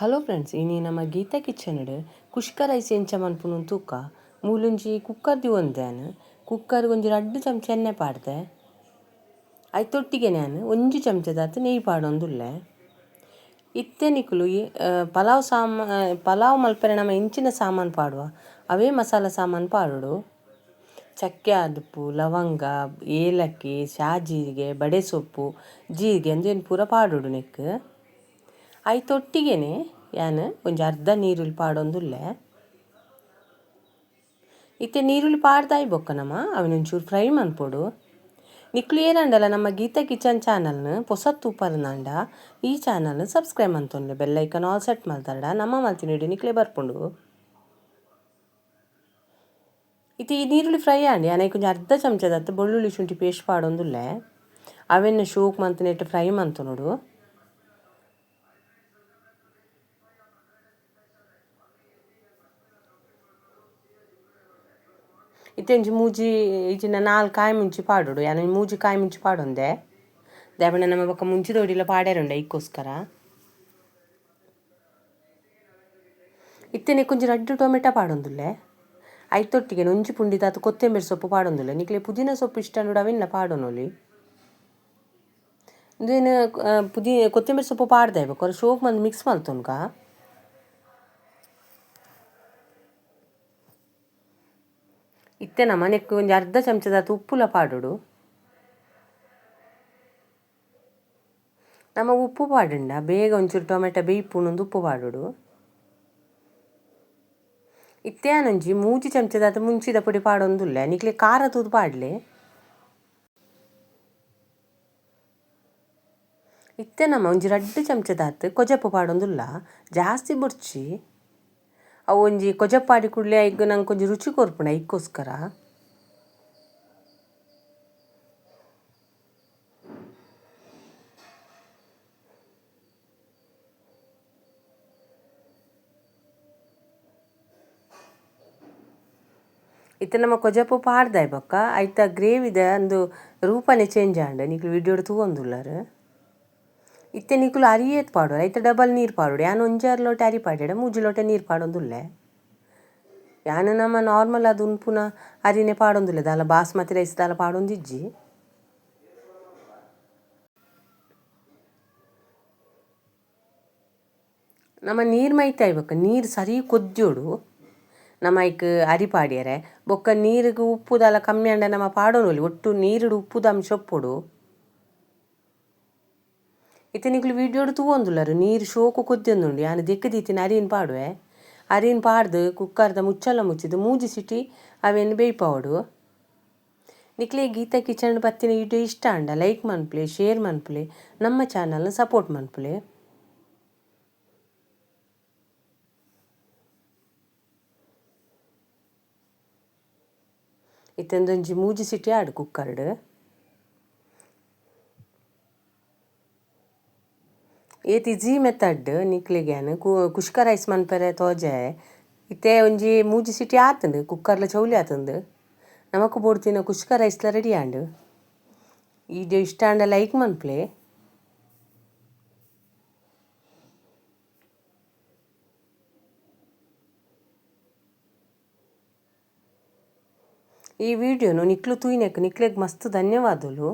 Hello friends, ಇನಿ ನಮ್ಮ Gita kitchen ಕುಷ್ಕ rice ಎಂಚ ಮನ್ಪುನು ತೂಕ ಮೂಲೊಂಜಿ ಕುಕ್ಕರ್ ದಿವೊಂದೆ ಕುಕ್ಕರ್ ಒಂಜಿ ರಡ್ಡ್ ಚಮಚ ಎಣ್ಣೆ ಪಾಡ್ದೆ ಐತೊಟ್ಟಿಗೆ ನಾನು ಒಂಜಿ ಚಮಚದಾತ್ ನೆಯ್ಯಿ ಪಾಡೊಂದುಲ್ಲೆ. ಇತ್ತೆ ನಿಕುಲು ಪಲಾವ್ ಪಲಾವ್ ಮಲ್ಪೆರೆ ನಮ ಇಂಚಿನ ಸಾಮಾನು ಪಾಡುವ ಅವೇ ಮಸಾಲ ಸಾಮಾನು ಪಾಡೋಡು. ಚಕ್ಕೆ ಆದುಪ್ಪು, ಲವಂಗ, ಏಲಕ್ಕಿ, ಶಾಜೀರಿಗೆ, ಬಡೆ ಸೊಪ್ಪು, ಜೀರಿಗೆ ಅಂದೇನು ಪೂರ ಪಾಡೋಡು ನೆಕ್. ಐತೊಟ್ಟಿಗೆನೆ ಯಾನ್ ಒಂಜಿ ಅರ್ಧ ನೀರುಳ್ಳಿ ಪಾಡೊಂದುಲ್ಲೆ. ಇತ್ತೆ ನೀರುಳ್ಳಿ ಪಾಡ್ದಾಯಿ ಬೊಕ್ಕ ನಮ ಅವೆನ್ ಒಂಚೂರು ಫ್ರೈ ಮನ್ಪೊಡು. ನಿಕ್ಲು ಏರಂಡಲ ನಮ್ಮ ಗೀತಾ ಕಿಚನ್ ಚಾನಲ್ನ ಪೊಸ ತೂಪರ್ನಾಂಡ ಈ ಚಾನಲ್ನ ಸಬ್ಸ್ಕ್ರೈಬ್ ಮಂತೊನ್ಲೆ, bell icon all set ಮಲ್ತರ್ಡ ನಮ್ಮ ಮಲ್ತಿನ ವಿಡಿಯೋ ನಿಕ್ಲೆ ಬರ್ಪುಂಡು. ಇತ್ತೆ ಈ ನೀರುಳ್ಳಿ ಫ್ರೈ ಆಂಡ್ ಯಾನ್ ಐಕ್ ಒಂಜಿ ಅರ್ಧ ಚಮಚದತ್ತು ಬೆಳ್ಳುಳ್ಳಿ ಶುಂಠಿ ಪೇಸ್ಟ್ ಪಾಡೊಂದುಲ್ಲೆ. ಅವೆನ್ ಶೋಕ್ ಮಂತ್ ಫ್ರೈ ಮಂತೊನೊಡು. ಇತ್ತೆ ಒಂಜಿ ಮೂಜಿ ಇಜಿನ ನಾಲ್ ಕಾಯಿ ಮುಂಚಿ ಪಾಡೋಡು. ಯಾನ್ ಮೂಜಿ ಕಾಯಿ ಮುಂಚಿ ಪಾಡೊಂದೆ. ದಾಯೆ ನಮ್ಮ ಬೊಕ್ಕ ಮುಂಚಿದೊಡಿಲ ಪಾಡ್ಯಾರುಂಡೆ ಐಕ್ಕೋಸ್ಕರ. ಇತ್ತೆ ನೆಕ್ಕ್ ಒಂಜಿ ರಡ್ಡ್ ಟೊಮೆಟೊ ಪಾಡೊಂದುಲ್ಲೆ. ಐತೊಟ್ಟಿಗೆ ಒಂಜಿ ಪುಂಡಿದಾತ್ ಕೊತ್ತಂಬರಿ ಸೊಪ್ಪು ಪಾಡೊಂದುಲ್ಲೆ. ನಿಕ್ಲೆ ಪುದೀನ ಸೊಪ್ಪು ಇಷ್ಟ ಅಂಡ ಅವೆನ್ಲ ಪಾಡೊನೊಲಿ. ಉಂದೆನ್ ಪುದೀನ ಕೊತ್ತಂಬರಿ ಸೊಪ್ಪು ಪಾಡ್ದೆ ಬೊಕ್ಕ ಶೋಕ್ ಮಂತ್ ಮಿಕ್ಸ್ ಮಲ್ತೊನ್ಗ. ಇತ್ತೆ ನಮ ನೆಕ್ಕ್ ಒಂಜಿ ಅರ್ಧ ಚಮಚದಾತ್ ಉಪ್ಪುಲ ಪಾಡೊಡು. ನಮ ಉಪ್ಪು ಪಾಡುಂಡ ಬೇಗ ಒಂಚೂರು ಟೊಮೆಟೊ ಬೇಯ್ಪುಂಡು ಉಪ್ಪು ಪಾಡೊಡು. ಇತ್ತೆ ಯಾನೊಂಜಿ ಮೂಜಿ ಚಮಚದಾತ್ ಮುಂಚಿದ ಪೊಡಿ ಪಾಡೊಂದುಲ್ಲೆ. ನಿಕ್ಲೆ ಖಾರ ತೂದು ಪಾಡ್ಲೆ. ಇತ್ತೆ ನಮ ಒಂಜಿ ರಡ್ಡ್ ಚಮಚದಾತ್ ಕೊಜಪು ಪಾಡೊಂದುಲ್ಲ, ಜಾಸ್ತಿ ಬೊರ್ಚಿ. ಅವು ಒಂಜಿ ಕೊಜಪು ಪಾಡಿ ಕೂಡ್ಲೆ ಐಕ್ ನಂಕ್ ಒಂಜಿ ರುಚಿ ಕೊರ್ಪುಂಡು ಐಕ್ಕೋಸ್ಕರ. ಇತ್ತೆ ನಮ್ಮ ಕೊಜಪು ಪಾಡ್ದಾಯಿ ಬೊಕ್ಕ ಐತ ಗ್ರೇವಿದ ಅಂದು ರೂಪನೆ ಚೇಂಜ್ ಆಂಡ್. ನಿಕ್ಲು ವಿಡಿಯೋಡ್ ತೂವೊಂದುಲ್ಲರ್. ಇತ್ತೆ ನಿಕುಲು ಅರಿ ಏತ್ ಪಾಡೊಡು ಐತ ಡಬಲ್ ನೀರು ಪಾಡೊಡು. ಯಾನ್ ಒಂಜಾರು ಲೋಟೆ ಅರಿ ಪಾಡ್ಯೆಡ ಮೂಜಿ ಲೋಟೆ ನೀರು ಪಾಡೊಂದುಲ್ಲೆ. ಯಾನ್ ನಮ್ಮ ನಾರ್ಮಲ್ ಆದ್ ಉನ್ಪುನ ಅರಿನೆ ಪಾಡೊಂದುಲ್ಲೆ, ದಾಲ ಬಾಸ್ಮತಿ ರೈಸ್ ದಾಲ ಪಾಡೊಂದಿಜ್ಜಿ. ನಮ ನೀರು ಮೈತಾಯಿ ಬೊಕ್ಕ ನೀರು ಸರಿ ಕೊದ್ಯೋಡು ನಮ ಐಕ್ ಅರಿ ಪಾಡ್ಯೆರೆ. ಬೊಕ್ಕ ನೀರಿಗೆ ಉಪ್ಪು ದಾಲ ಕಮ್ಮಿ ಆಂಡ ನಮ ಪಾಡೊನೊಲಿ, ಒಟ್ಟು ನೀರುಡು ಉಪ್ಪುದ ಅಂಶ ಉಪ್ಪೊಡು. ಇತ್ತೆ ನಿಕುಲು ವಿಡಿಯೋಡ್ ತೂವೊಂದುಲ್ಲರ್ ನೀರು ಶೋಕು ಕೊದ್ಯೊಂದುಂಡು. ಯಾನ್ ದೆಕ್ಕ್ ದೀತಿನ ಅರಿನ್ ಪಾಡುವೆ. ಅರಿನ್ ಪಾಡ್ದು ಕುಕ್ಕರ್ದ ಮುಚ್ಚಳ ಮುಚ್ಚಿದ್ ಮೂಜಿ ಸಿಟಿ ಅವೆನ್ ಬೇಯ್ಪಾವೊಡು. ನಿಕ್ಲೆ ಗೀತಾ ಕಿಚನ್ ಬತ್ತಿನ ವಿಡಿಯೋ ಇಷ್ಟ ಆಂಡ ಲೈಕ್ ಮನ್ಪುಲೆ, ಶೇರ್ ಮನ್ಪುಲೆ, ನಮ್ಮ ಚಾನಲ್ನ ಸಪೋರ್ಟ್ ಮನ್ಪುಲೆ. ಇತ್ತೆ ಉಂದೊಂಜಿ ಮೂಜಿ ಸಿಟಿ ಆಡ್ ಕುಕ್ಕರ್ಡ್. ಏತ್ ಈಸಿ ಮೆಥಡ್ ನಿಕ್ಲೆಗ್ ಯಾನ್ ಕುಷ್ಕ ರೈಸ್ ಮನ್ಪೆರೆ ತೋಜೆ. ಇತ್ತೆ ಒಂಜಿ ಮೂಜಿ ಸಿಟಿ ಆತುಂಡು, ಕುಕ್ಕರ್ಲ ಚೌಲಿ ಆತುಂಡು. ನಮಕ್ ಬೋಡ್ತಿನ ಕುಷ್ಕ ರೈಸ್ಲ ರೆಡಿ ಆಂಡ್. ವಿಡಿಯೋ ಇಷ್ಟ ಆಂಡ ಲೈಕ್ ಮನ್ಪುಲೆ. ಈ ವಿಡಿಯೋನು ನಿಕ್ಲು ತೂಯಿನೆಕ್ ನಿಕ್ಲೆಗ್ ಮಸ್ತ್ ಧನ್ಯವಾದಲು.